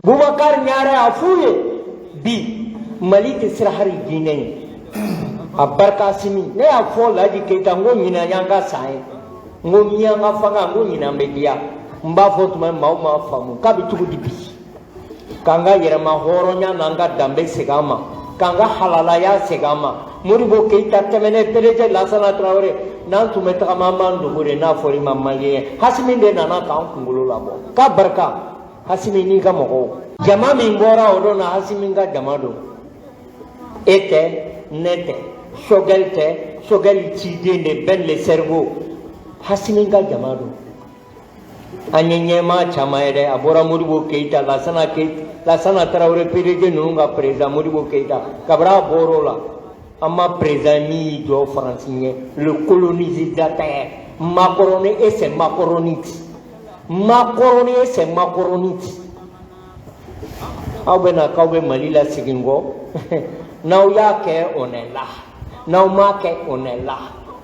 Bubakari Ɲare a f'u ye bi, Mali tɛ siran hali diinɛ ye. A barika Asimi. Ne y'a fɔ Laji Keyita, n ko ɲinan y'an ka san ye, n ko miyanka fanga, n ko ɲinan bɛ diya. N b'a fɔ tuma maaw m'a faamu k'a bɛ cogo di bi, k'an ka yɛrɛma hɔrɔnya n'an ka danbe segin an ma, k'an ka halalaya segin an ma. Modibo Keyita tɛmɛnen, PDG Lasana Tarawele, n'an tun bɛ tagama, an b'an dogo de. N'a fɔra i ma maliyɛn, Hasimi de nana k'an kunkolo labɔ. K'a barika Hasimi n'i ka mɔgɔw. Jama min bɔra o don na, Hasimi ka jama don. E tɛ, ne tɛ, Sogɛli tɛ, Sogɛli ciden de, Ben le cerveau. Hasimi ka jama don. An ye ɲɛmaa caman ye dɛ. A bɔra Modibo Keyita, Lasana Keyita, Lasana Tarawele, PDG ninnu ka président Modibo Keyita. Kabini a bɔr'o la, an ma président min y'i jɔ Faransi ɲɛ, le colonisateur Macron et ses macronites, Macron et ses macronites. Aw bɛ na k'aw bɛ Mali la segin kɔ. N'aw y'a kɛ, on est là. N'aw m'a kɛ, on est là.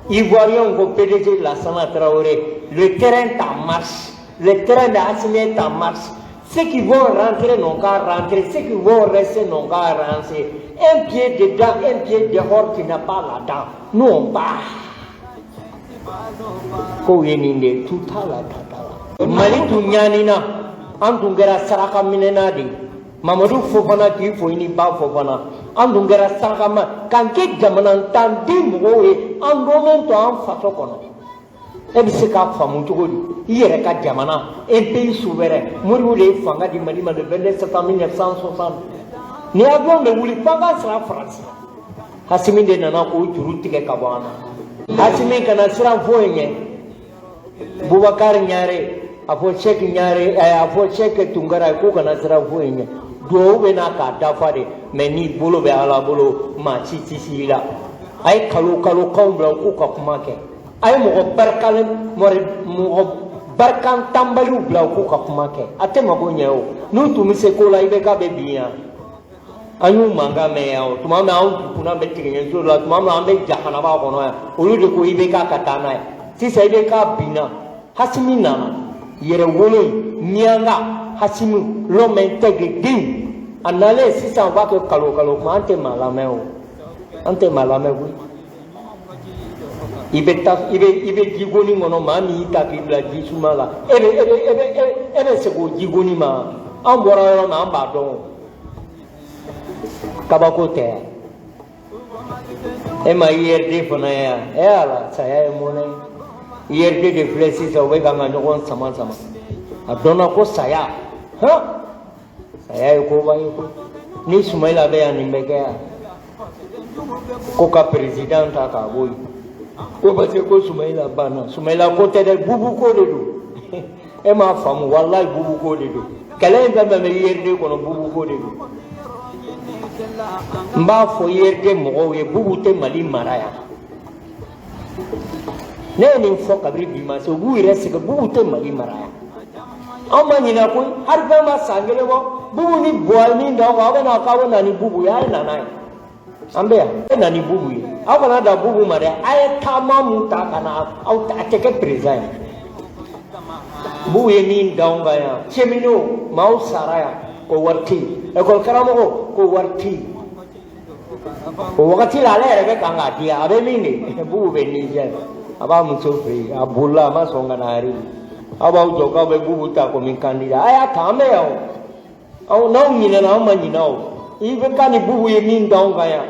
Ivoirien ko PDG Lassana Traoré, le train est en marche, le train de Assimi est en marche. Ceux qui vont rentrer n'ont qu'à rentrer, ceux qui vont rester n'ont qu'à rentrer. Un pied dedans, un pied dehors, qui n'a pas la dent. Nous, on part. Kow ye nin de ye, tu t'a la, ta t'a la. Mali tun ɲanina, an tun kɛra saraka minɛna de ye. Mamadu Fofana k'i fo, i ni ba Fofana. An tun kɛra saraka ma k'an kɛ jamanatanden mɔgɔw ye, an dɔnnen to an faso kɔnɔ. E bɛ se k'a faamu cogo di, i yɛrɛ ka jamana, un pays souverain? Modibo de ye fanga di Mali ma le 22 septembre 1960. Ni avion bɛ wuli, f'an ka sira Faransi. Hasimi de nana k'o juru tigɛ ka bɔ an na. Hasimi kana siran foyi ɲɛ. Bubakari Ɲare a fɔ, Sɛki Ɲare, a fɔ Sɛki Tunkara ye k'u kana siran foyi ɲɛ. Duwawu bɛ na k'a dafa de, mɛ n'i bolo bɛ Ala bolo, maa si tɛ si la. A ye kalo kalo kanw bila u k'u ka kuma kɛ. A ye mɔgɔ barikalen, mɔgɔ barikantanbaliw bila u k'u ka kuma kɛ. A tɛ mago ɲɛ o. N'u tun bɛ se ko la, i bɛ k'a bɛ bin yan. An y'u mankan mɛn yan o. Tuma min anw kunna bɛ tigɛ ɲɛso la, tuma min an bɛ jahanaba kɔnɔ yan, olu de ko i bɛ k'a ka taa n'a ye. Sisan i bɛ k'a binna, Hasimi nana yɛrɛwolo in miyanka. Hasimi, l'homme intègre den a nalen sisan, u b'a kɛ kalo kalo kuma. An tɛ maa lamɛn o, an tɛ maa lamɛn koyi. I bɛ taa, i bɛ jigoni kɔnɔ, maa min y'i ta k'i bila ji suma la, e bɛ segin o jigoni ma. An bɔra yɔrɔ min, an b'a dɔn o. Kabako tɛ yan. E ma IRD fana ye yan? E ala, saya ye mɔnɛ ye. IRD de filɛ sisan, u bɛ kan ka ɲɔgɔn sama sama. A dɔnna ko saya hɔn, saya ye koba ye koyi. Ni Sumayila bɛ yan, nin bɛ kɛ yan ko ka président ta k'a bɔ yen, ko parce que ko Sumayila banna. Sumayila ko tɛ dɛ, Bubu ko de don. E m'a faamu? Walayi, Bubu ko de don. Kɛlɛ in fɛn fɛn bɛ IRD kɔnɔ, Bubu ko de don. N b'a fɔ IRD mɔgɔw ye, Bubu tɛ Mali mara yan. Ne ye nin fɔ kabini bi ma se, u b'u yɛrɛ sɛgɛn. Bubu tɛ Mali mara yan. Anw ma ɲinɛ koyi, hali fɛn ma san kelen bɔ. Bubu ni buwa ye min d'aw kan, aw bɛ na k'aw bɛ na ni Bubu ye. A ye na n'a ye, an bɛ yan. A ye na ni Bubu ye. Aw kana dan Bubu ma dɛ. A ye taama mun ta ka na, aw a tɛ kɛ président ye. Bubu ye min d'anw kan yan, cheminots, maaw sara yan ko wari tɛ yen, école karamɔgɔ ko wari tɛ yen. O wagati la, ale yɛrɛ bɛ kan k'a di. A bɛ min de, Bubu bɛ Niger, a b'a muso fɛ yen. A bolila, a ma sɔn ka na. Yɛrɛ aw b'aw jɔ k'aw bɛ Bubu ta komi candidat. A y'a ta, an bɛ yan o. Aw n'aw ɲinɛna, anw ma ɲinɛ o. I bɛ ka ni Bubu ye min d'anw kan yan,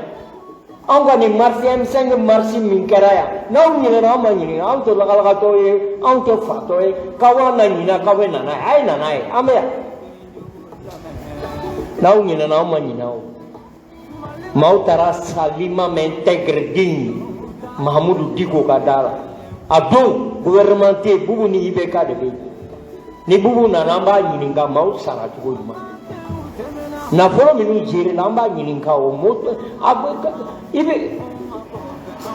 anw ka nin marche M5, marche min kɛra yan, n'aw ɲinɛna, anw ma ɲinɛ. Anw tɛ lakalakatɔ ye, anw tɛ fatɔ ye k'aw na ɲinɛ k'aw bɛ na n'a ye. A ye na n'a ye, an bɛ yan. N'aw ɲinɛna, anw ma ɲinɛ o. Maaw taara sa l'imam intègre digne Mahamudu Diko ka da la. A don, gouvernement tɛ yen, Bubu ni IBK de bɛ yen. Ni Bubu nana, an b'a ɲininka maaw sara cogo jumɛn, nafolo minnu géré la, an b'a ɲininka o. Mo a i bɛ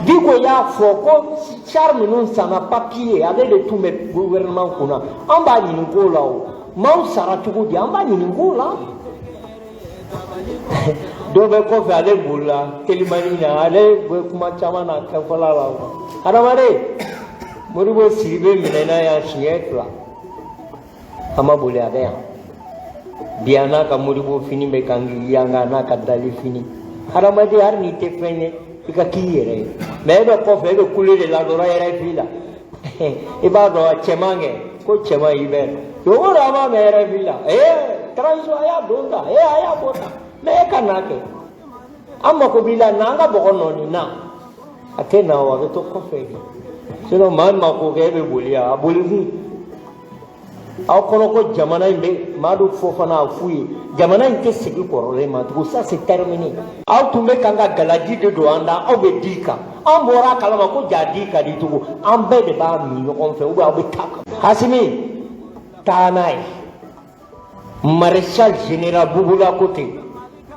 Diko y'a fɔ ko char minnu sanna papier, ale de tun bɛ gouvernement kunna. An b'a ɲininka o la o. Maaw sara cogo di, an b'a ɲininka o la. Dɔ bɛ kɔfɛ, ale bolila telimani na, ale bɛ kuma caman na kɛfɔla la. Hadamaden, Modibo Sidibe minɛna yan siɲɛ 2, a ma boli, a bɛ yan. Bi a n'a ka modibo fini bɛ kan k'i yanga, a n'a ka dali fini. Hadamaden, hali n'i tɛ fɛn ye, i ka k'i yɛrɛ ye. Mais e bɛ kɔfɛ, e bɛ kule de la dɔrɔn RFI la. I b'a dɔn cɛman kɛ ko cɛman i bɛ don o don, an b'a mɛn RFI la: ee, transition, a y'a don tan, ee, a y'a bɔ tan. Mais e ka na kɛ, an mako b'i la, na an ka bɔgɔ nɔɔni na. A tɛ na o, a bɛ to kɔfɛ de. Sinon maa min mako kɛ, e bɛ boli yan, a boli kun aw kɔnɔ ko jamana in bɛ Madu Fofana, a f'u ye, jamana in tɛ segin kɔrɔlen ma tugun, ça c'est terminé. Aw tun bɛ kan ka galaji de don an da, aw bɛ di kan, an bɔra a kalama ko ja di ka di tugun. An bɛɛ de b'a min ɲɔgɔn fɛ, ou bien aw bɛ taa kan. Asimi, taa n'a ye, maréchal général Bubula ko ten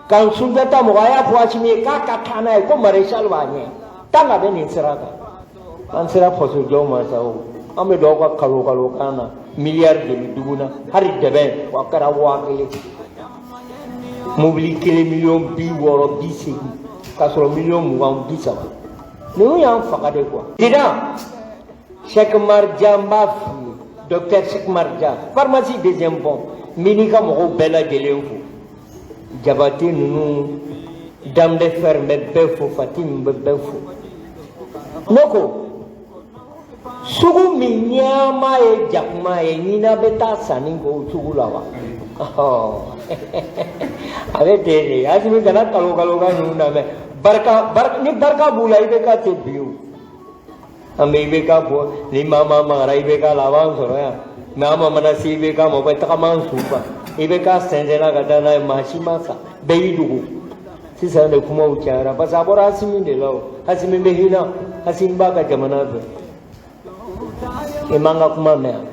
kan. Sunjata mɔgɔ, a y'a fɔ Asimi ye k'a ka taa n'a ye, ko maréchal b'a ɲɛ tant que a bɛ nin sira kan. An sera faso jɔ ma sa o. An bɛ don aw ka kalo kalo kan na, miliyari joli dugu na, hali dɛbɛn wa kɛra 1000, mobili kelen miliyɔn 60, 80, k'a sɔrɔ miliyɔn 20, 30. Ninnu y'an faga de quoi. Président Cheikh Mardia, n b'a f'i ye, docteur Cheikh Mardia, pharmacie deuxième pont, n b'i n'i ka mɔgɔw bɛɛ lajɛlen fo. Jabate ninnu, dame de fer, n bɛ bɛɛ fo. Fatim, n bɛ bɛɛ fo. Ne ko sugu min ɲɛma ye jakuma ye, ɲina bɛ taa sanni kɛ o sugu la wa? A bɛ ten de. Asimi, kana kalo kalo ka ninnu lamɛn. Barika barika ni barika b'u la, i bɛ ka tɛ bi o. An bɛ IBK bɔ ni maa maa magara IBK la, a b'an sɔrɔ yan. Mais an ma mana se IBK ma, o bɛ tagama an su kan. IBK sɛnsɛnna ka taa n'a ye, maa si ma sa, bɛɛ y'i dogo. Sisan de kumaw cayara, parce que a bɔra Asimi de la o. Asimi bɛ hinɛ, Asimi b'a ka jamana fɛ. I man ka kuma mɛn yan,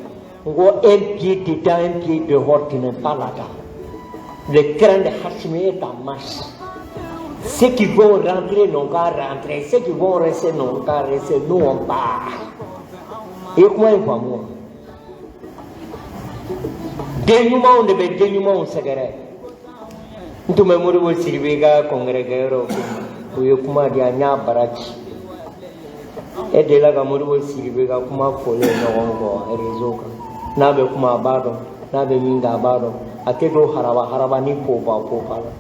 n ko un pied dedans, un pied dehors, tu n'es pas là-dedans. Le train de Assimi est en marche. Ceux qui vont rentrer n'ont qu'à rentrer, ceux qui vont rester n'ont qu'à rester. Nous, on part. I ye kuma in faamu wa? Den ɲumanw de bɛ den ɲumanw sɛgɛrɛ. N tun bɛ Modibo Sidibe ka congrès kɛyɔrɔ, u ye kuma di yan, n y'a bara ci. E delila ka Modibo Sidibe ka kuma fɔlen ɲɔgɔn kɔ réseau kan. N'a bɛ kuma, a b'a dɔn, n'a bɛ min kɛ, a b'a dɔn. A tɛ don haraba haraba ni popa popa la.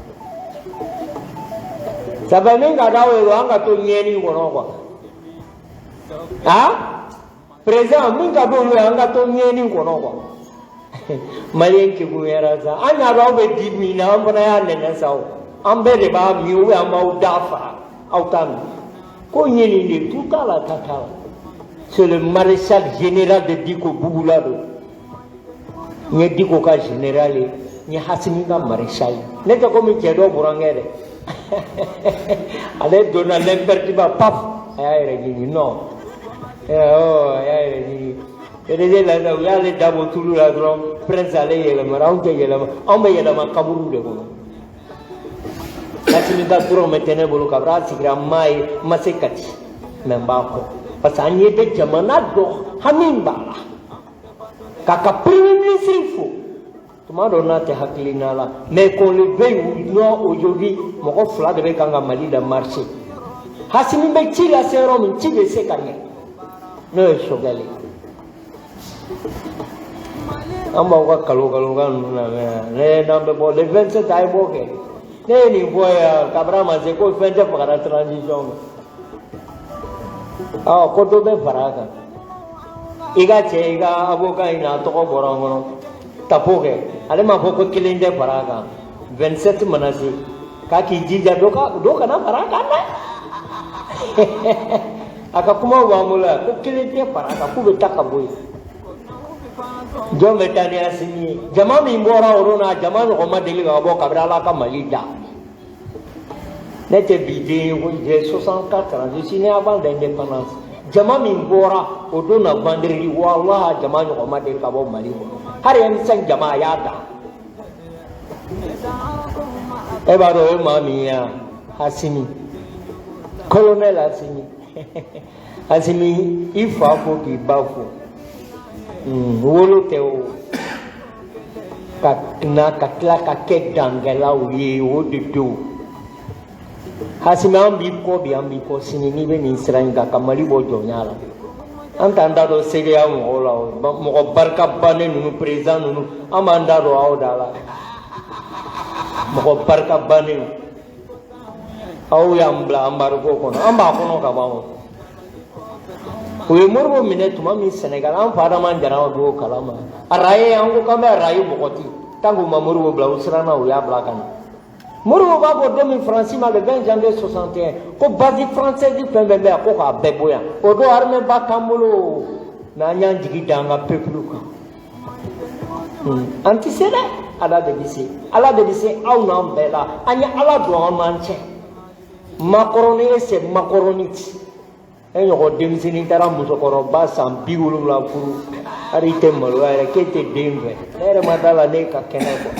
Ça fait min ka d'aw ye, an ka to ɲɛni kɔnɔ quoi. Ah, président, min ka d'olu ye, an ka to ɲɛni kɔnɔ quoi. Maliyɛn kegunyara sa. An y'a dɔn aw bɛ di min na, an fana y'a nɛnɛ sa o. An bɛɛ de b'a min, ou bien an b'aw da fara aw t'a min. Ko ɲɛni de tu t'a la, ta t'a la. C'est le maréchal général de Diko Bugula don. N ye Diko ka général ye, n ye Hasimi ka maréchal ye. Ne tɛ komi cɛ dɔ burankɛ dɛ, ale donna l'impertinent, paf, a y'a yɛrɛ ɲini. Non, a y'a yɛrɛ ɲini. PDG la, u y'ale dabɔ tulu la dɔrɔn, prince, ale yɛlɛmara. Anw tɛ yɛlɛma, anw bɛ yɛlɛma kaburu de kɔnɔ. Hasimi ka dɔrɔmɛ tɛ ne bolo kabini a sigira n m'a ye, n ma se Kati, mais n b'a kɔ, parce que an ɲɛ bɛ jamana dɔ hami b'a la k'a ka premier ministre fo. Tuma dɔ n'a tɛ hakilina la, mais qu'on le veuille ou non, aujourd'hui mɔgɔ fila de bɛ kan ka Mali la marcher. Hasimi bɛ ci lase yɔrɔ min, ci bɛ se ka ɲɛ, n'o ye Choguel ye. An b'aw ka kalo kalo kan ninnu lamɛn. Ne n'an bɛ bɔ le 27, a ye bɔ kɛ. Ne ye nin fɔ yan kabini a ma se ko fɛn tɛ fagara transition kan. Ɔ, ko dɔ bɛ fara a kan. I ka cɛ, i ka avocat in na, a tɔgɔ bɔra n kɔnɔ, tapo kɛ. Ale m'a fɔ ko kelen tɛ fara a kan. 27 mana se, k'a k'i jija, dɔ ka dɔ kana fara a kan dɛ. A ka kumaw b'an bolo yan, ko kelen tɛ fara a kan, k'u bɛ taa ka bɔ yen. Jɔn bɛ taa ni Asimi ye? Jama min bɔra o don na, jama ɲɔgɔn ma deli ka bɔ kabini Ala ka Mali da. Ne tɛ bi den ye ko j'ai 64 ans, je suis né avant l'indépendance. Jama min bɔra o don na vendredi, walahi, jama ɲɔgɔn ma deli ka bɔ Mali kɔnɔ. Hali M5 jama, a y'a dan. E b'a dɔn o ye maa min ye wa? Asimi, colonel Asimi. Asimi, i fa fo k'i ba fo. Wolo tɛ o ka na ka tila ka kɛ dankɛlaw ye, o de don. Asimi, an b'i kɔ bi, an b'i kɔ sini. N'i bɛ nin sira in kan ka Mali bɔ jɔnya la, an t'an da dɔn CEDEAO mɔgɔw la o. Mɔgɔ barika bannen ninnu, président ninnu, an b'an da don aw da la. Mɔgɔ barika bannen. Aw y'an bila embargo kɔnɔ, an b'a kɔnɔ ka ban o. U ye Modibo minɛ tuma min Sénégal, an fa Adama Jara b'o kalama. A raye, an ko k'an bɛ raye bɔgɔti. Tant que u ma Modibo bila, u siranna, u y'a bila ka na. Modibo b'a fɔ don min Faransi ma, le 20 janvier 61, ko base française fɛn fɛn bɛ yan, ko k'a bɛɛ bɔ yan. O don armée ba t'an bolo, mais an y'an jigi da an ka peuple kan. An tɛ se dɛ, Ala de bɛ se. Ala de bɛ se aw n'an bɛɛ la. An ye Ala don an n'an cɛ. Makɔrɔni, e c'est makɔrɔni. E ɲɔgɔn denmisɛnnin taara musokɔrɔba san 70 furu, hali i tɛ maloya yɛrɛ k'e tɛ den fɛ. Ne yɛrɛ ma da la ne ka kɛnɛ kɔ.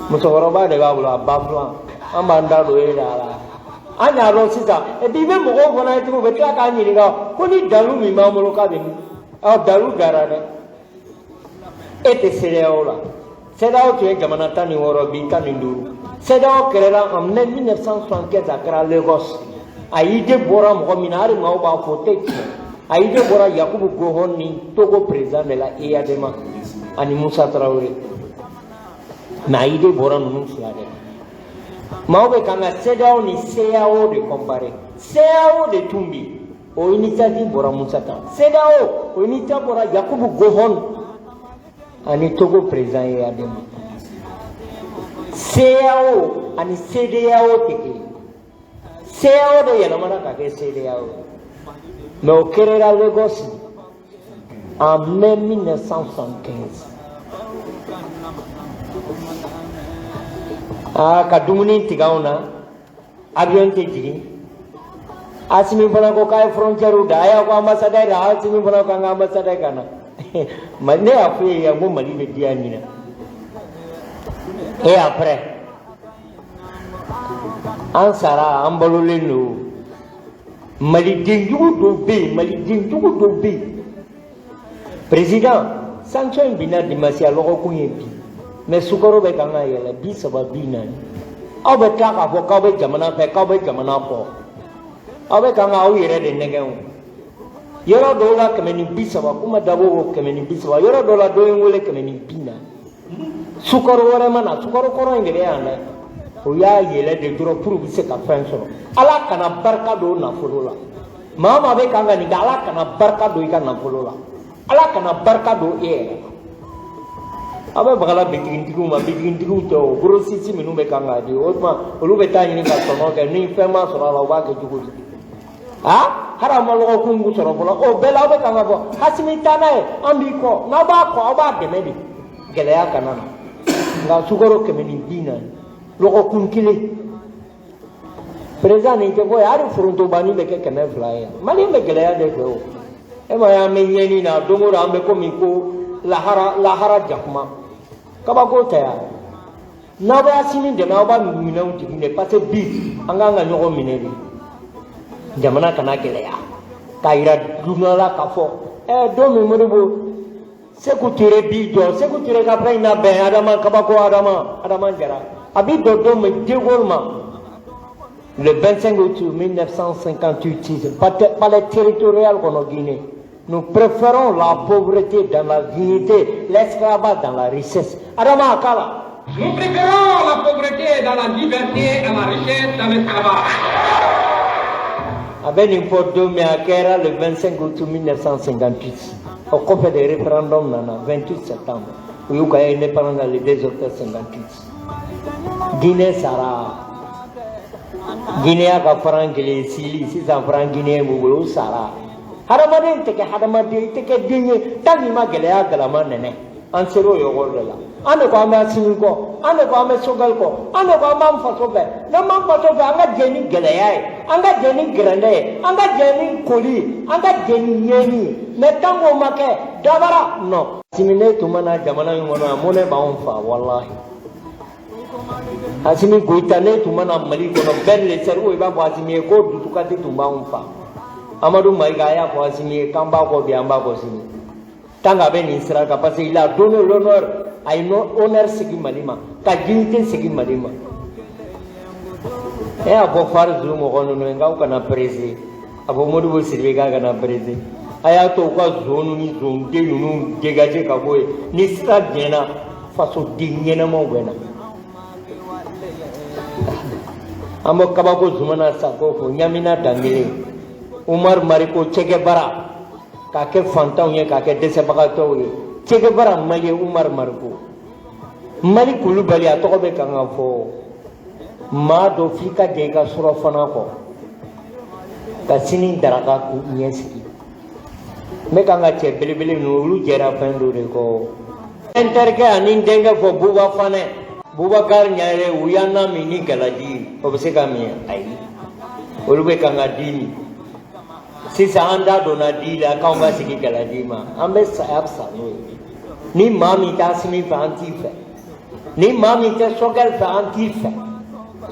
Musokɔrɔba de b'a bolo, a ba filan. An b'an da don e da la. An y'a dɔn sisan. Et puis i bɛ mɔgɔw fana ye tugun, u bɛ tila k'an ɲininka ko ni dalu min b'an bolo k'a bɛ min. Ɔ, dalu dara dɛ. E tɛ CEDEAO la. CEDEAO tun ye jamana 16, bi 15. CEDEAO créera en mai 1975, a kɛra Lagos. A idée bɔra mɔgɔ min na, hali maaw b'a fɔ o tɛ tiɲɛ. A idée bɔra Yakubu Gowon ni Togo président de la, Eyadema, ani Musa Traoré. Mais a idée bɔra ninnu fila de la. Maaw bɛ kan ka CEDEAO ni CAO de comparer. CAO de tun bɛ yen. O initiative bɔra Musa kan. CEDEAO, o initiative bɔra Yakubu Gowon ani Togo président Eyadema. CAO ani CEDEAO tɛ kelen. CAO de yɛlɛmana ka kɛ CEDEAO. Mais o créera Lagos en mai 1975. Aa, ka dumuni tigɛ anw na, avion tɛ jigin. Asimi fana ko k'a ye frontière da, a y'a ko ambassadeur, Asimi fana ko an ka ambassadeur ka na. Ne y'a fɔ e ye yan ko Mali bɛ diya ɲinɛ. Et après, an sara, an balolen don. Maliden jugu dɔw bɛ yen, maliden jugu dɔw bɛ yen. Président, sanction in binna dimanche, a lɔgɔkun ye bi. Mais sukaro bɛ kan ka yɛlɛ 30, 40. Aw bɛ tila k'a fɔ k'aw bɛ jamana fɛ, k'aw bɛ jamana kɔ. Aw bɛ kan ka aw yɛrɛ de nɛgɛn o. Yɔrɔ dɔw la 130, kuma dabɔ ko 130. Yɔrɔ dɔw la dɔ ye n wele 140. Sukaro wɛrɛ ma na, sukaro kɔrɔ in de bɛ yan dɛ. O y'a yɛlɛ de dɔrɔn pour u bɛ se ka fɛn sɔrɔ. Ala kana barika don nafolo la. Maa o maa bɛ kan ka nin kɛ, Ala kana barika don i ka nafolo la. Ala kana barika don e yɛrɛ la. Aw bɛ bagala bitigintigiw ma, bitigintigiw tɛ o, grossiste minnu bɛ kan k'a di, o tuma olu bɛ taa ɲini ka tɔnɔ kɛ, ni fɛn ma sɔrɔ a la, u b'a kɛ cogo di? Ah, hali aw ma lɔgɔkun sɔrɔ fɔlɔ, o bɛɛ la aw bɛ kan ka fɔ Asimi taa n'a ye, an b'i kɔ, n'aw b'a kɔ, aw b'a dɛmɛ de. Gɛlɛya kana na. Nka sukaro 140 lɔgɔkun kelen. Président, nin tɛ fɔ ye, hali forontobani bɛ kɛ 200 ye. Maliyɛn bɛ gɛlɛya de fɛ o. E ma ye an bɛ ɲɛni na don o don, an bɛ komi ko lahara lahara jakuma. Kabako tɛ yan. N'aw bɛ Asimi dɛmɛ, aw b'a minɛnw jigin de, parce que bi an kan ka ɲɔgɔn minɛ de. Jamana kana gɛlɛya. K'a yira dunuya la k'a fɔ ɛ don min Modibo Seku Ture b'i jɔ, Seku Ture ka fɛn in labɛn, Adama kabako, Adama Adama Jara a b'i jɔ don min De Gaulle ma, le 25 août 1958, palais territorial kɔnɔ Guinée. Nous préférons la pauvreté dans la dignité, l'esclavage dans la richesse. Adama a kala. Nous préférons la pauvreté dans la liberté et la richesse dans l'esclavage. A bɛ nin fɔ don min, a kɛra le 25 août 1958. O kɔfɛ de référendum nana 28 septembre. U y'u ka indépendance le 2 octobre 58. Guinée sara. Guinée y'a ka franc kelen sili, sisan franc guinéen b'u bolo, u sara. Hadamaden tɛ kɛ hadamaden, i tɛ kɛ den ye tant que i ma gɛlɛya galama nɛnɛ. An ser'o yɔrɔ de la. An de ko an bɛ Asimi kɔ, an de ko an bɛ Sogɛli kɔ, an de ko an b'an faso fɛ. N'an b'an faso fɛ, an ka jɛ ni gɛlɛya ye, an ka jɛ ni gɛrɛndɛ ye, an ka jɛ ni koli ye, an ka jɛ ni ɲɛni ye. Mais tant k'o ma kɛ, dabara non. Asimi, ne tun mana jamana in kɔnɔ yan, mɔnɛ b'anw fa walahi. Asimi Goyita, ne tun mana Mali kɔnɔ, bɛɛ le cerveau, i b'a fɔ Asimi ye ko dusukasi tun b'anw fa. Amadu Mayiga, a y'a fɔ Asimi ye k'an b'a kɔ bi, an b'a kɔ sini. Tant qu'a bɛ nin sira kan, parce qu'il a donné l'honneur, a ye honneur segin Mali ma, ka dignité segin Mali ma. E y'a fɔ FARE mɔgɔ ninnu ye k'aw kana pressé. A fɔ Modibo Sidibe k'a kana pressé. A y'a to u ka zon ni zonden ninnu dégager ka bɔ yen. Ni sira jɛna, fasoden ɲɛnamaw bɛ na. An bɛ Kabako Zumana Sako fo, Ɲamina Danbele, Umaru Mariko, Che Guevara, k'a kɛ fantanw ye, k'a kɛ dɛsɛbagatɔw ye. Che Guevara Mali, Umaru Mariko, Mali Kulubali, a tɔgɔ bɛ kan ka fɔ. Maa dɔ f'i ka jɛ i ka surɔfana kɔ ka sini daraka k'u ɲɛsigi. N bɛ kan ka cɛ belebele ninnu, olu jɛra fɛn dɔ de kɔ. N terikɛ ani n denkɛ fɔ, Buba Fanɛ, Bubakari Ɲayere, u y'an na min ni galaji ye, o bɛ se ka min? Ayi, olu bɛ kan ka di min. Sisan an da donna di la k'anw ka sigi galaji ma, an bɛ saya fisa n'o ye. Ni maa min tɛ Asimi fɛ, an t'i fɛ. Ni maa min tɛ Sogɛli fɛ, an t'i fɛ.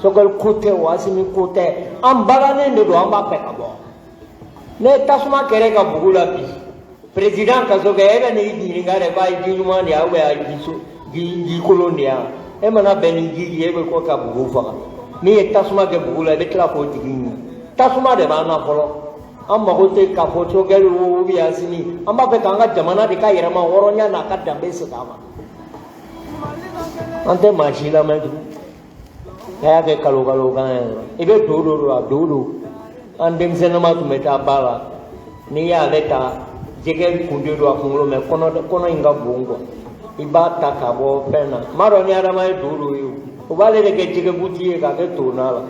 Sogɛli ko tɛ o, Asimi ko tɛ, an balannen de don, an b'a fɛ ka bɔ. Ne tasuma kɛrɛ ka bugu la bi, président kaso kɛ, e bɛ n'i ɲininka de k'a ye ji ɲuman de ye ou bien a ye ji so ji ji kolon de ye. E mana bɛn ni ji ye, e bɛ kɔ ka bugu faga. Min ye tasuma kɛ bugu la, i bɛ tila k'o tigi ɲini. Tasuma de b'an na fɔlɔ. An mago tɛ k'a fɔ Sogɛli wo ou bien Asimi, an b'a fɛ k'an ka jamana de ka yɛrɛma hɔrɔnya n'a ka danbe segin a ma. An tɛ maa si lamɛn tugun. A y'a kɛ kalo kalo kan ye dɔrɔn, i bɛ do do don a do do. An denmisɛnninma tun bɛ taa ba la, n'i y'ale ta, jɛgɛ kun de don a kunkolo mɛ, kɔnɔ kɔnɔ in ka bon quoi. I b'a ta ka bɔ fɛn na, n m'a dɔn ni adama ye do do ye, o b'ale de kɛ jɛgɛ buti ye k'a kɛ to na la.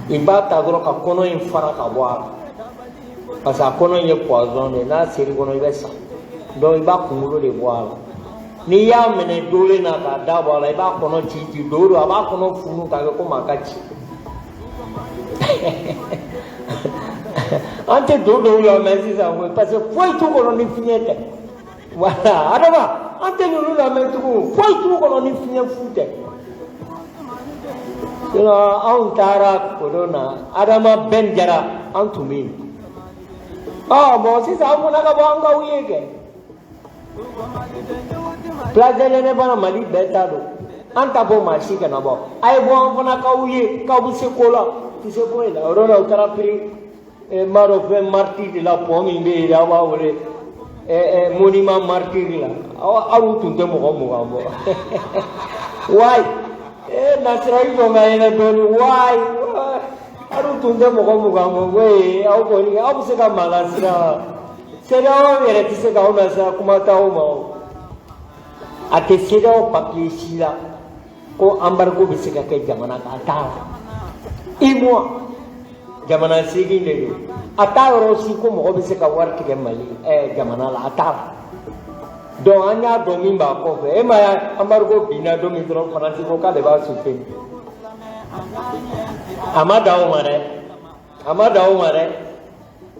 I b'a ta dɔrɔn ka kɔnɔ in fara ka bɔ a la, parce que a kɔnɔ in ye poison de ye, n'a ser'i kɔnɔ i bɛ sa. Donc i b'a kunkolo de bɔ a la. N'i y'a minɛ dolen na k'a da bɔ a la, i b'a kɔnɔ ci ci do do, a b'a kɔnɔ funu k'a kɛ komi a ka ci. An tɛ do dɔw lamɛn sisan koyi, parce que foyi t'u kɔnɔ ni fiɲɛ tɛ. Voilà, adama, an tɛ ninnu lamɛn tugun, foyi t'u kɔnɔ ni fiɲɛ fu tɛ. Sinon anw taara kodon na, Adama Ben Jara, an tun bɛ yen. Ɔ bon, sisan an fana ka bɔ an k'aw ye kɛ. Place de l'Indépendance, Mali bɛɛ ta don. An ta bɔ, maa si kana bɔ. A ye bɔ, an fana k'aw ye k'aw bɛ se ko la. Ti se foyi la. O yɔrɔ la, u taara piri n b'a dɔn fɛn martyr de la, pont min bɛ yen, aw b'a wele monument martyr la. Aw tun tɛ mɔgɔ 20 bɔ. Wayi, ee Nasira, i jɔ ka yɛlɛ dɔɔnin. Wayi, aw tun tɛ mɔgɔ 20 bɔ koyi. Aw kɔni, aw bɛ se ka maa lasiran wa? CEDEAO yɛrɛ tɛ se k'aw lasiran, kuma t'aw ma o. A tɛ CEDEAO papier si la ko embargo bɛ se ka kɛ jamana kan, a t'a la. UEMOA jamana 8 de don, a t'a yɔrɔ si ko mɔgɔ bɛ se ka wari tigɛ Mali jamana la, a t'a la. Donc an y'a dɔn min b'a kɔfɛ. E ma ye, embargo binna don min dɔrɔn, Faransi ko k'ale b'a soutenir. A ma dan o ma dɛ, a ma dan o ma dɛ,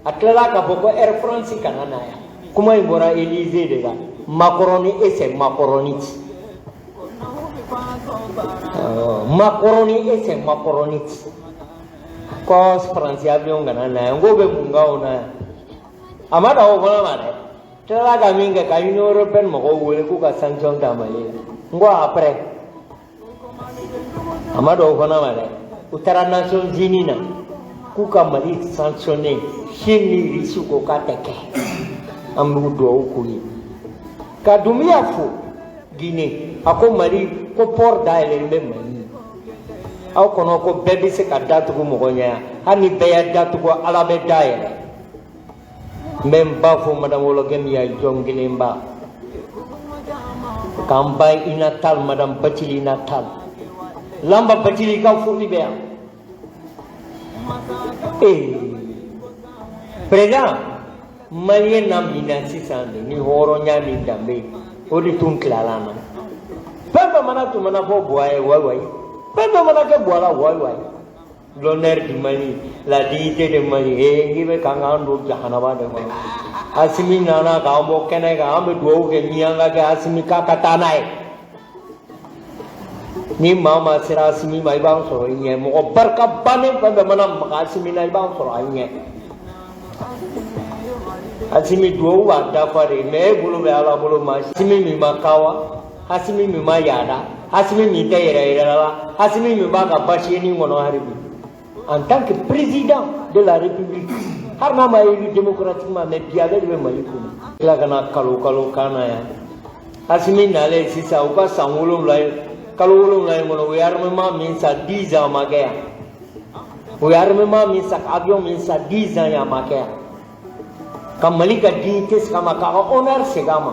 a tilala k'a fɔ ko Air France kana na yan. Kuma in bɔra Élysée de la. Macron et ses macronistes, Macron et ses macronistes ko Faransi avion kana na yan. N ko bɛ mun k'anw na yan? A ma dan o fana ma dɛ, tilala ka min kɛ, ka Union européenne mɔgɔw wele k'u ka sanction ta Mali la. N ko après, a ma dan o fana ma dɛ, u taara Nations Unies na k'u ka Mali sanctionner. Chine ni Russie ko k'a tɛ kɛ. An b'u dugawu k'u ye ka Dunbiya fo Guinée. A ko Mali ko port dayɛlɛlen bɛ Mali. Aw kɔnɔ ko bɛɛ bɛ se ka datugu mɔgɔ ɲɛ yan, hali ni bɛɛ y'a datugu, Ala bɛ dayɛlɛ. N bɛ n ba fo, madame Wolokɛ min y'a jɔn kelen ba, k'an ba Inatal, madame Bacili Inatal Lamba Bacili, ka foli bɛ yan. Ee président malien na min na sisan de, ni hɔrɔnya ni danbe, o de tun tilala an na. Fɛn fɛn mana tun mana fɔ buwa ye, wayi wayi, fɛn fɛn mana kɛ buwa la, wayi wayi. L'honneur du Mali, la dignité de Mali, ee n'i bɛ kan k'an don jahanaba de kɔnɔ. Asimi nana k'an bɔ kɛnɛ kan, an bɛ dugawu kɛ miyanka kɛ Asimi k'a ka taa n'a ye. Ni maa maa sera Asimi ma, i b'an sɔrɔ i ɲɛ. Mɔgɔ barika bannen fɛn fɛn mana maga Asimi na, i b'an sɔrɔ a ɲɛ. Asimi, dugawu b'a dafa de, mais e bolo bɛ Ala bolo ma. Asimi min ma kawa, Asimi min ma yaada, Asimi min tɛ yɛrɛ yɛrɛ la, Asimi min b'a ka basiyɛni kɔnɔ hali bi en tant que président de la République, hali n'a ma élu démocratiquement, mais bi ale de bɛ Mali kunna. Tila ka na kalo kalo kan na yan. Asimi nalen sisan, u ka san 7 ye. Kalo 7 in kɔnɔ, u ye armement min san 10 ans, a ma kɛ yan. U ye armement min san, avion min san 10 ans yan, a ma kɛ yan. Ka Mali ka dignité segin a ma, k'a ka honneur segin a ma.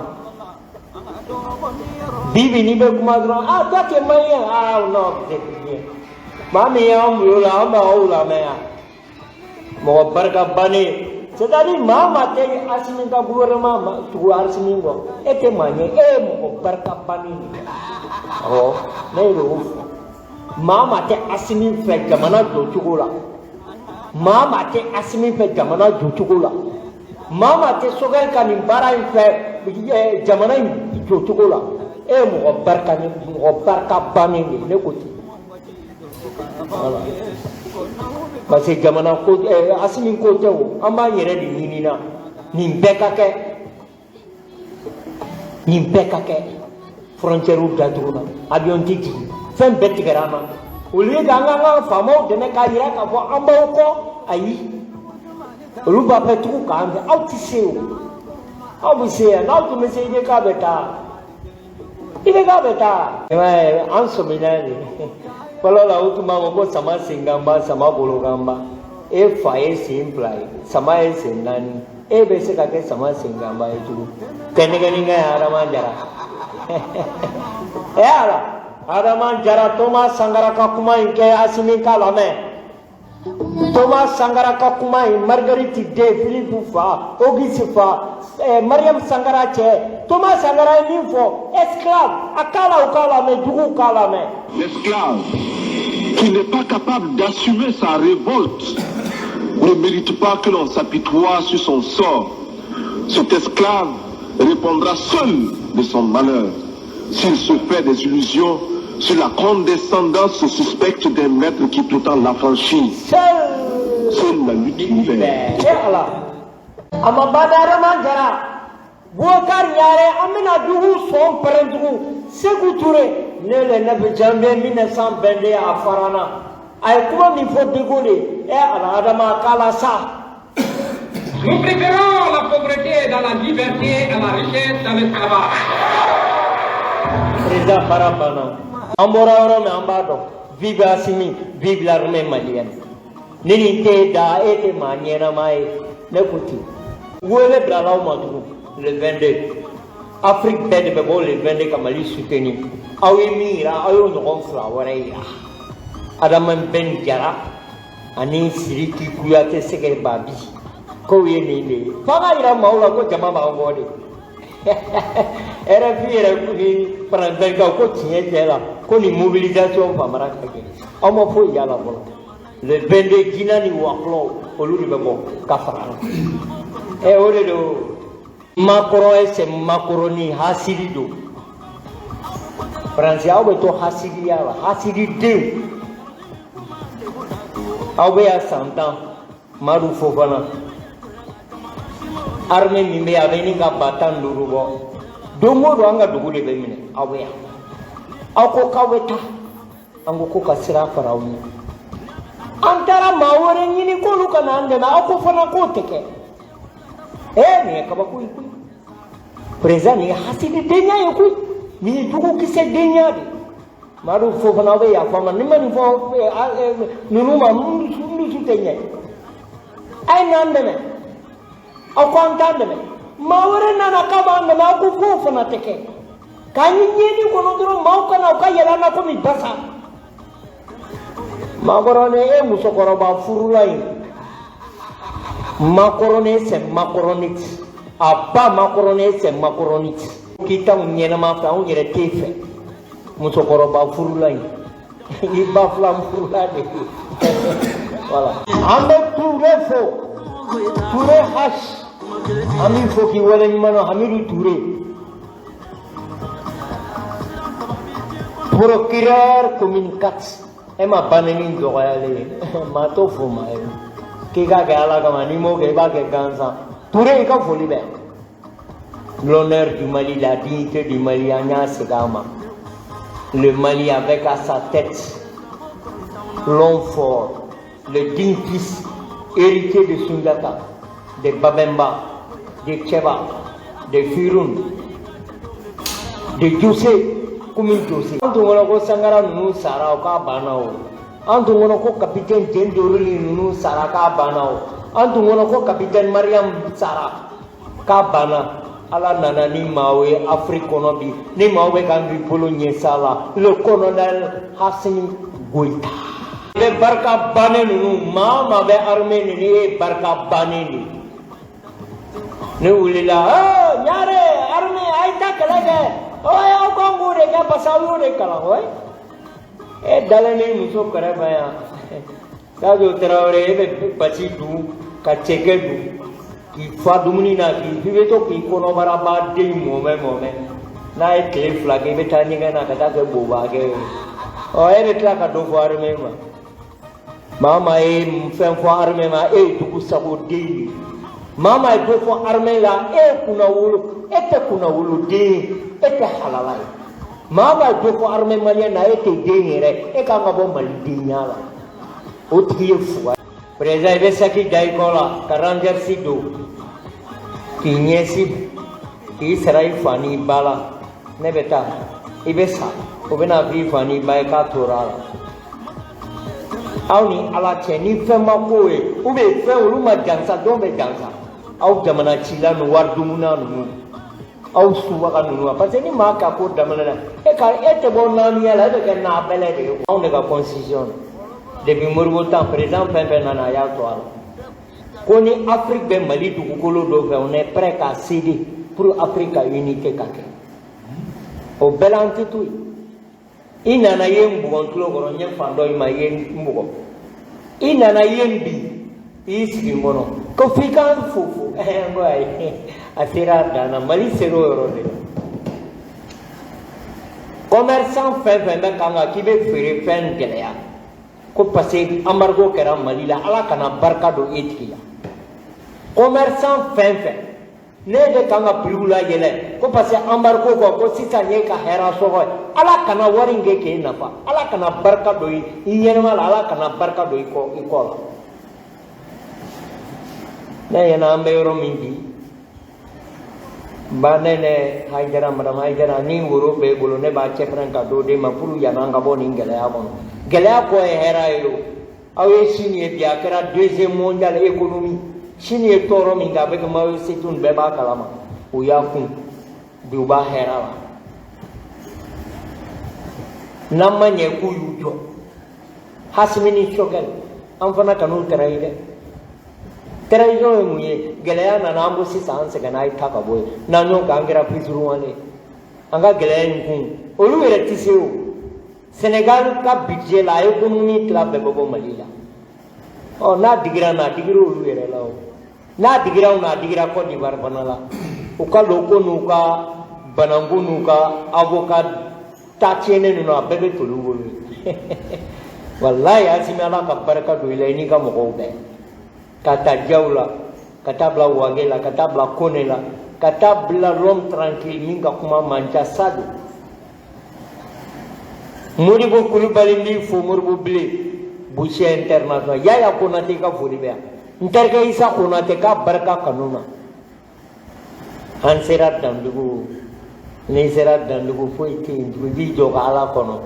Bi bi, n'i bɛ kuma dɔrɔn, ah, toi tu es malien, ah non, vous êtes bien. Maa min y'an bulon la, an b'aw lamɛn yan. Mɔgɔ barika bannen, c'est à dire maa maa tɛ Asimi ka gouvernement ma tugu Asimi kɔ, e tɛ maa ɲɛ, e ye mɔgɔ barika bannen de ye. Awɔ, ne de y'o fɔ. Maa maa tɛ Asimi fɛ jamana jɔcogo la, maa maa tɛ Asimi fɛ jamana jɔcogo la, maa maa tɛ Choguel ka nin baara in fɛ jamana in jɔcogo la, e ye mɔgɔ barika mɔgɔ barika bannen de ye. Ne ko ten, voilà, parce que jamana ko Asimi ko tɛ o, an b'an yɛrɛ de ɲini na. Nin bɛɛ ka kɛ, nin bɛɛ ka kɛ. Frontière datuguna, avion tɛ jigin, fɛn bɛɛ tigɛra an na. Au lieu k'an k'an ka faamaw dɛmɛ k'a yira k'a fɔ an b'aw kɔ, ayi, olu b'a fɛ tugun k'an fɛ. Aw tɛ se o, aw bɛ se yan. N'aw tun bɛ se, i bɛ k'a bɛ taa, i bɛ k'a bɛ taa. I m'a ye, an sɔmina de. Fɔlɔ la, u tun b'a fɔ ko sama senkanba, sama bolokanba. E fa ye sen 2 ye, sama ye sen 4, e bɛ se ka kɛ sama senkanba ye cogo tɛ. Nɛgɛnikɛ ye Adama Jara e ala, Adama Jara. Thomas Sankara ka kuma in kɛ, Asimi k'a lamɛn. Thomas Sankara ka kuma in, Marguerite den, Philippe fa, Auguste fa, Mariam Sankara cɛ, Thomas Sankara ye min fɔ esclave, a k'a la, u k'a lamɛn, juguw k'a lamɛn. L'esclave qui n'est pas capable d'assumer sa révolte ne mérite pas que l'on s'apitoie sur son sort. Cet esclave répondra seul de son malheur s'il se fait des illusions sur la condescendance suspecte d'un maître qui prétend l'affranchir. Seul Seule la lutte libère. E ala, a ma ban dɛ. Adama Jara, Boubacar Ɲare, an bɛna dugu sɔn pɛrɛn tugun. Sékou Touré, ne le 9 janvier 1922, a farana, a ye kuma min fɔ de Gaulle, e ala, Adama k'a la sa. Nous préférons la pauvreté dans la liberté à la richesse dans l'esclavage. Président, baara banna. An bɔra yɔrɔ min, an b'a dɔn. Vive Assimi, vive l'armée malienne. Ni nin t'e da, e tɛ maa ɲɛnama ye. Ne ko ten, wele bilala aw ma tugun le 22. Afrique bɛɛ de bɛ bɔ le 22 ka Mali soutenir. Aw ye min yira, aw y'o ɲɔgɔn fila wɛrɛ yira. Adama Ben Jara ani Sidiki Kuyate Sɛgɛ Babi k'o ye nin de ye. F'an ka yira maaw la ko jama b'an kɔ de. RFI yɛrɛ ni Faransikaw ko tiɲɛ tiɲɛ la ko nin mobilisation famara ka kɛ. Aw ma foyi y'a la fɔlɔ. Le 22, Jinɛ ni Wakulɔ, olu de bɛ bɔ ka fara an kan. Ɛ, o de don. Macron ye, c'est Macronie, hasidi don. Faransi, aw bɛ to hasidiya la, hasididenw. Aw bɛ yan san 10, Madu Fofana, armée min bɛ yen, a bɛ ɲini ka ba 15 bɔ. Don o don, an ka dugu de bɛ minɛ. Aw bɛ yan, aw ko k'aw bɛ taa, an ko ko ka sira fara aw ɲɛ. An taara maa wɛrɛ ɲini k'olu ka na an dɛmɛ, aw ko fana k'o tɛ kɛ. Ee, nin ye kabako ye koyi. Président, nin ye hasididenya ye koyi, nin ye jugukisɛdenya de. Madu Fofana, aw bɛ yafa n ma ni ma nin fɔ ninnu ma, n dusu tɛ ɲɛ. A ye n'an dɛmɛ, aw ko an t'an dɛmɛ. Maa wɛrɛ nana k'a b'an dɛmɛ, aw ko k'o fana tɛ kɛ. K'an ye ɲɛni kɔnɔ dɔrɔn, maaw ka na u ka yɛlɛ an na komi basa. Makɔrɔni, e musokɔrɔba furula in, Makɔrɔni, c'est macronite. A ba Makɔrɔni, c'est macronite. K'i t'anw ɲɛnama fɛ, anw yɛrɛ t'e fɛ. Musokɔrɔba furula in, i ba fila furula de ye. Voilà, an bɛ Ture fo, Ture H, an b'i fo k'i waleɲuman dɔn. Hamidu Ture, procureur commune 4, e ma banni dɔgɔyalen ye, maa t'o fo maa ye k'i k'a kɛ Ala kama. N'i m'o kɛ, i b'a kɛ gansan. Ture, i ka foli bɛ. L'honneur du Mali, la dignité du Mali, an y'a segin a ma. Le Mali avec à sa tête l'homme fort, le digne fils héritier de Sundiata, de Babemba, de Tcheba, de Firun, de Djoussé. Komi jose an tun kɔnɔ ko Sankara ninnu sara o k'a banna o, an tun kɔnɔ ko capitaine Jɛn Dorili ninnu sara k'a banna o, an tun kɔnɔ ko capitaine Mariam sara k'a banna. Ala nana ni maaw ye Afiriki kɔnɔ bi, ni maaw bɛ kan k'i bolo ɲɛsin a la, le colonel Assimi Goïta. I bɛ barika bannen ninnu, maa o maa bɛ armée nin, e ye barika bannen de ye. Ne wulila, ɲare armée, a ye taa kɛlɛ kɛ, aw kan k'o de kɛ parce que aw y'o de kalan. Ouais, e dalen ni muso kɛrɛfɛ yan, Sadio Traoré, e bɛ basi dun ka cɛkɛ dun k'i fa dumuni na, k'i i bɛ to k'i kɔnɔbara ba den mɔmɛ mɔmɛ. N'a ye tile 2 kɛ, i bɛ taa ɲɛgɛn na ka taa kɛ bobakɛ ye. Ɔ, e bɛ tila ka dɔ fɔ armée ma. Maa o maa ye fɛn fɔ armée ma, e ye dugu sago den ye. Maa o maa ye dɔ fɔ armée la, e ye kunna wolo, e tɛ kunna woloden ye, e tɛ halala ye. Maa o maa ye dɔ fɔ armée malienne na, e tɛ den yɛrɛ, e kan ka bɔ malidenya la. O tigi ye fuga. Président, i bɛ saki da i kɔ la ka rangers don k'i ɲɛsin k'i sara i fa n'i ba la. Ne bɛ taa, i bɛ sa, o bɛna fɔ i fa n'i ba ye k'a tora a la. Aw ni Ala cɛ, ni fɛn ma k'o ye ou bien fɛn olu ma jansa, dɔw bɛ jansa. Aw jamana cila ninnu, wari dumuna ninnu, aw subaga ninnu, parce que ni maa ka ko daminɛ na, e ka e tɛ bɔ naaniya la, e bɛ kɛ naabɛlɛ de ye. Anw de ka constitution depuis Modibo temps, président fɛn fɛn nana, a y'a to a la ko ni Afrique bɛ Mali dugukolo dɔ fɛ, on est prêt k'a céder pour Afrique ka unité ka kɛ. O bɛɛ la, an tɛ to yen. I nana, i ye n bugɔ n tulo kɔrɔ, n ye fan dɔ i ma, i ye n bugɔ. I nana, i ye n bi, i y'i sigi n kɔnɔ ko f'i k'an fo fo. N ko ayi, a sera a dan na. Mali sera o yɔrɔ de la. Commerçant fɛn fɛn bɛ kan kan k'i bɛ feere fɛn gɛlɛya ko parce que embargo kɛra Mali la, Ala kana barika don e tigi la. Commerçant fɛn fɛn ne bɛ kan ka prix layɛlɛ ko parce que embargo kɔ, ko sisan ye ka hɛrɛ sɔrɔ ye, Ala kana wari in kɛ k'e nafa, Ala kana barika don i ɲɛnɛma la, Ala kana barika don i kɔ i kɔ la. Ne ɲɛna, an bɛ yɔrɔ min bi, ba nɛnɛ Hayidara, madame Hayidara, ni woro b'e bolo, ne b'a cɛpɛrɛn ka d'o den ma pour yan'an ka bɔ nin gɛlɛya kɔnɔ. Gɛlɛya kɔ ye hɛrɛ ye. O aw ye Chine ye bi, a kɛra deuxième mondial économie. Chine ye tɔɔrɔ min kɛ a bɛ kɛ Mao Tse-tung, bɛɛ b'a kalama. U y'a kun bi, u b'a hɛrɛ la. N'an ma ɲɛ k'u y'u jɔ, Assimi ni Choguel, an fana kan'u trahir dɛ. Trahison ye mun ye? Gɛlɛya nana, an ko sisan an sɛgɛnna, a ye taa ka bɔ yen. N'an y'o kɛ, an kɛra fitiriwale ye. An ka gɛlɛya in kun, olu yɛrɛ tɛ se o. Sénégal ka budget la, a économie tila bɛɛ bɛ bɔ Mali la. Ɔ, n'a digira n na, a digira olu yɛrɛ la. O n'a digira anw na, a digira Côte d'Ivoire fana la. U ka loko n'u ka bananku n'u ka avocat ta tiɲɛnen ninnu, a bɛɛ bɛ toli u bolo. Walayi, Assimi, Ala ka barika don i la, i n'i ka mɔgɔw bɛɛ, ka taa Jaw la, ka taa bila Wage la, ka taa bila Kone la, ka taa bila l'homme tranquille min ka kuma man ca, Sadio Modibo Kulubali. N b'i fo, Modibo Bilen, Boucher international. Yaya Konate ka foli bɛ yan. N terikɛ Isa Konate k'a barika kanu na. An sera dandugu, n'i sera dandugu, foyi tɛ yen tugun, i b'i jɔ ka Ala kɔnɔ.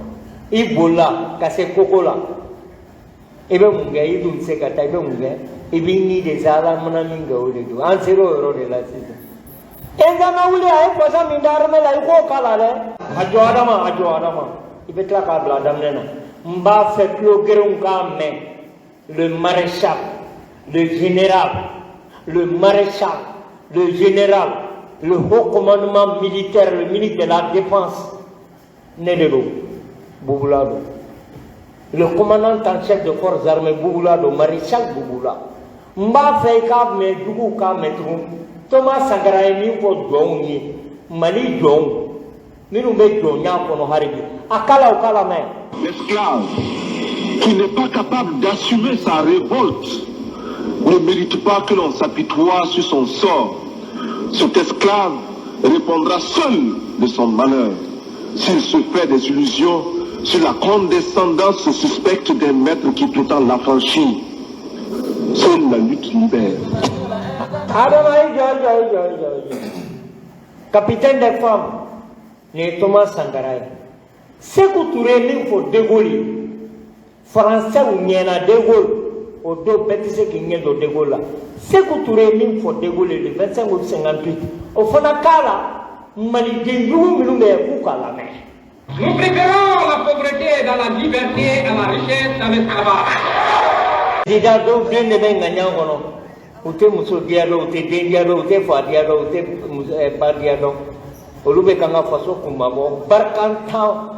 I bolila ka se koko la, i bɛ mun kɛ? I dun tɛ se ka taa, i bɛ mun kɛ? I b'i ni de sa, Ala mana min kɛ, o de don. An sera o yɔrɔ de la sisan. E kana wuli, a ye fasa min da armée la, i k'o k'a la dɛ. A jɔ Adama, a jɔ Adama, i bɛ tila k'a bila a daminɛ na. N b'a fɛ tulo gerenw k'a mɛn. Le maréchal, le général, le maréchal, le général, le haut commandement militaire, le ministre de la Défense, ne de don, Bouboula don. Le commandant en chef de forces armées, Bouboula don, maréchal Bouboula. N b'a fɛ i k'a mɛn, juguw k'a mɛn tugun. Thomas Sankara ye min fɔ jɔnw ye, Mali jɔnw minnu bɛ jɔnya kɔnɔ hali bi, a kala o kala mɛn. L'esclave qui n'est pas capable d'assumer sa révolte ne mérite pas que l'on s'apitoie sur son sort. Cet esclave répondra seul de son malheur s'il se fait des illusions sur la condescendance suspecte d'un maître qui prétend l'affranchir. Seule la lutte libère. Adama, i jɔ, i jɔ, i jɔ, i jɔ, i jɔ. Capitaine des femmes, nin ye Thomas Sankara ye. Seku Ture ye min fɔ De Gaulle ye faransɛw ɲɛna De Gaulle o don bɛɛ tɛ se k'i ɲɛ jɔ De Gaulle la Seku Ture ye min fɔ De Gaulle ye le 25 août 58 o fana k'a la maliden jugu minnu bɛ yen k'u k'a lamɛn. Nous préférons la pauvreté dans la liberté à la richesse dans l'esclavage. Président dɔw den de bɛ ŋaɲa kɔnɔ u tɛ muso diya dɔn u tɛ den diya dɔn u tɛ fa diya dɔn u tɛ ba diya dɔn olu bɛ k'an ka faso kunmabɔ barikantan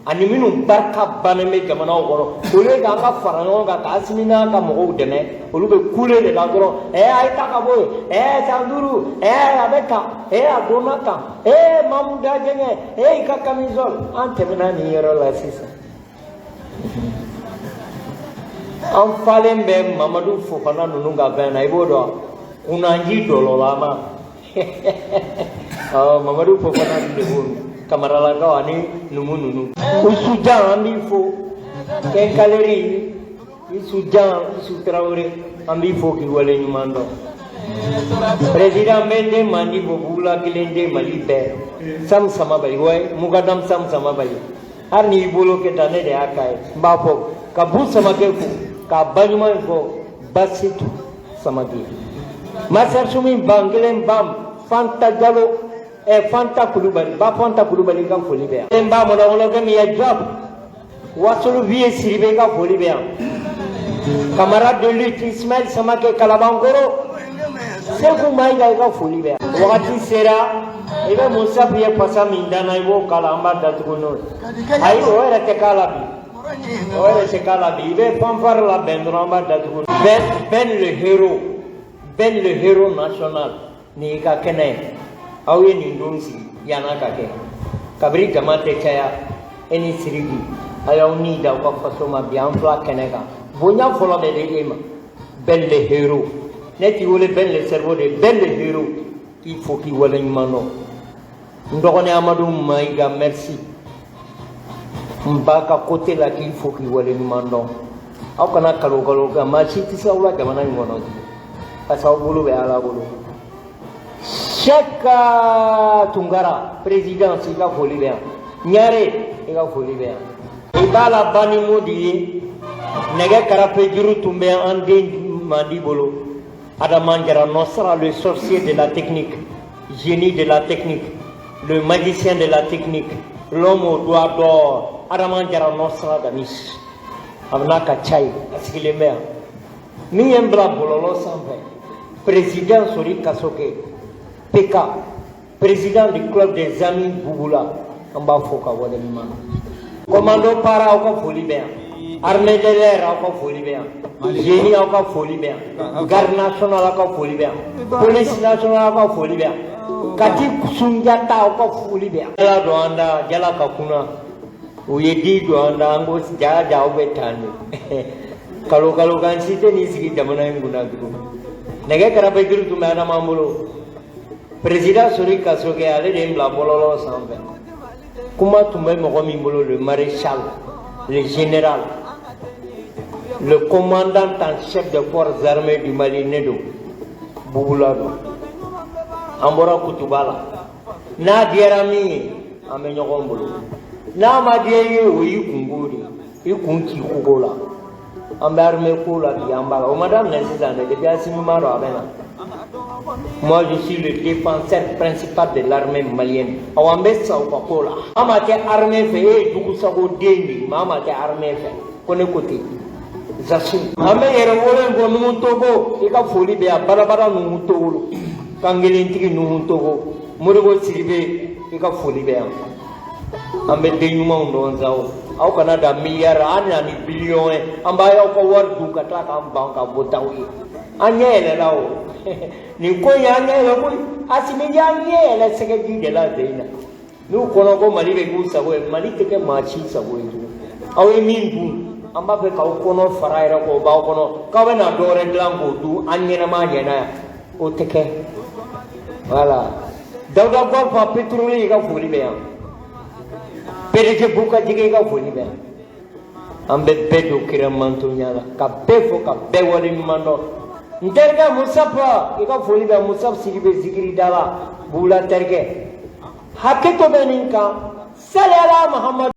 ani minnu barika bannen bɛ jamanaw kɔnɔ olu ye k'an ka fara ɲɔgɔn kan k'Asimi n'a ka mɔgɔw dɛmɛ olu bɛ kule de la dɔrɔn ɛɛ a ye taa ka bɔ yen ɛɛ san duuru ɛɛ a bɛ tan ɛɛ a donna tan ɛɛ Mamu Dajɛngɛ ɛɛ i ka camisole an tɛmɛna nin yɔrɔ la sisan an falen bɛ Mamadu Fofana ninnu ka fɛn na i b'o dɔn kunnanji dɔlɔlama ɔ Mamadu Fofana ninnu de b'o min Kamaralakaw ani numu ninnu Usujan an b'i fo kɛnkaleri Isujan Isu Tarawele an b'i fo k'i wale ɲuman dɔn président bɛ n den mandi fo bugula kelen den Mali bɛɛ Sam Samabali wayi Mukadam Sam Samabali hali n'i bolo kɛ tan ne de y'a k'a ye n b'a fɔ ka bu Samakɛ fo k'a ba ɲuman in fɔ Basitu Samake Master Sumi ban kelen bam Fanta Jalo ɛ Fanta Kulubali ba Fanta Kulubali ka foli bɛ yan n ba mɔnɔkɔlɔkɛ min ye Job Wasolo Vieux Sidibe ka foli bɛ yan camarade de lutte Ismaël Samake Kalabankoro Seku Mayiga i ka foli bɛ yan wagati sera i bɛ Musa ye fasa min danna i b'o k'a la an b'a datugu n'o ye ayi o yɛrɛ tɛ k'a la bi o yɛrɛ tɛ k'a la bi i bɛ fanfare labɛn dɔrɔn an b'a datugu Ben Ben le héros Ben le héros national nin y'i ka kɛnɛ ye aw ye nin don sigi yann'a ka kɛ kabiri jama tɛ caya e ni Siriki a y'aw ni da aw ka faso ma bi an fila kɛnɛ kan bonya fɔlɔ bɛ di e ma Ben le héros ne t'i wele Ben le cerveau de Ben le héros k'i fo k'i waleɲuman dɔn n dɔgɔnin Amadu Mayiga merci n ba ka côté la k'i fo k'i waleɲuman dɔn aw kana kalo kalo kɛ maa si tɛ se aw la jamana in kɔnɔ parce que aw bolo bɛ Ala bolo Cheikh Tunkara président i ka foli bɛ yan Ɲare i ka foli bɛ yan i b'a la ban ni mun de ye nɛgɛ karafe juru tun bɛ an den mandi bolo Adama Jara Nosra le sorcier de la technique génie de la technique le magicien de la technique l'homme au doigt d'or Adama Jara Nosra Damis a bɛ n'a ka ca ye a sigilen bɛ yan min ye n bila bɔlɔlɔ sanfɛ président Sori Kasoke PK président du club des amis Bouboula an b'a fo ka waleɲuman dɔn commando para aw ka foli bɛ yan armée de l'air aw ka foli bɛ yan génie aw ka foli bɛ yan garde nationale aw ka foli bɛ yan police nationale aw ka foli bɛ yan Kati Sunjata aw ka foli bɛ yan jala don an da jala ka kunna u ye di don an da an ko ja ja aw bɛ tan de kalo kalo kan si tɛ n'i sigi jamana in kunna tugun nɛgɛ karafe juru tun bɛ Adama bolo président Sori Kasoke ale de ye n bila bɔlɔlɔ sanfɛ kuma tun bɛ mɔgɔ min bolo le maréchal le général le commandant en chef des forces armées du Mali ne don Bubula don an bɔra Kutuba la n'a diyara min ye an bɛ ɲɔgɔn bolo n'a ma diya i ye o y'i kungo de ye i kun ci kogo la an bɛ armée ko la bi an b'a la o ma daminɛ sisan dɛ depuis Assimi ma dɔn a bɛ na moi je suis le défenseur principal de l'armée malienne awɔ an bɛ sa u ka ko la maa maa tɛ armée fɛ e ye jugusago den de ye maa maa tɛ armée fɛ ko ne ko ten j'assume an bɛ yɛrɛ wolo in fɔ Nuhu Togo i ka foli bɛ yan badabada Nuhu Togo kankelentigi Nuhu Togo Modibo Sidibe i ka foli bɛ yan an bɛ den ɲumanw dɔn sa o aw kana da miliyari an na ni biliyɔn ye an b'a y'aw ka wari dun ka tila k'an ban ka voter aw ye an ɲɛ yɛlɛla o nin ko in an ɲɛ yɛlɛ koyi Asimi y'an ɲɛ yɛlɛ sɛgɛji de la den na n'u kɔnɔ ko Mali bɛ k'u sago ye Mali tɛ kɛ maa si sago ye tugun aw ye min dun an b'a fɛ k'aw kɔnɔ fara yɛrɛ k'o b'aw kɔnɔ k'aw bɛna dɔ wɛrɛ dilan k'o dun an ɲɛnama ɲɛna yan o tɛ kɛ voilà Dawuda Gɔlfa pétrolier i ka foli bɛ yan PDG Bukajigi i ka foli bɛ yan an bɛ bɛɛ don kira mantonya la ka bɛɛ fo ka bɛɛ waleɲuman dɔn n terikɛ Musafa i ka foli bɛ Musa Sidibe zikiri da la Bula terikɛ hakɛto bɛ nin kan salala Muhamadu.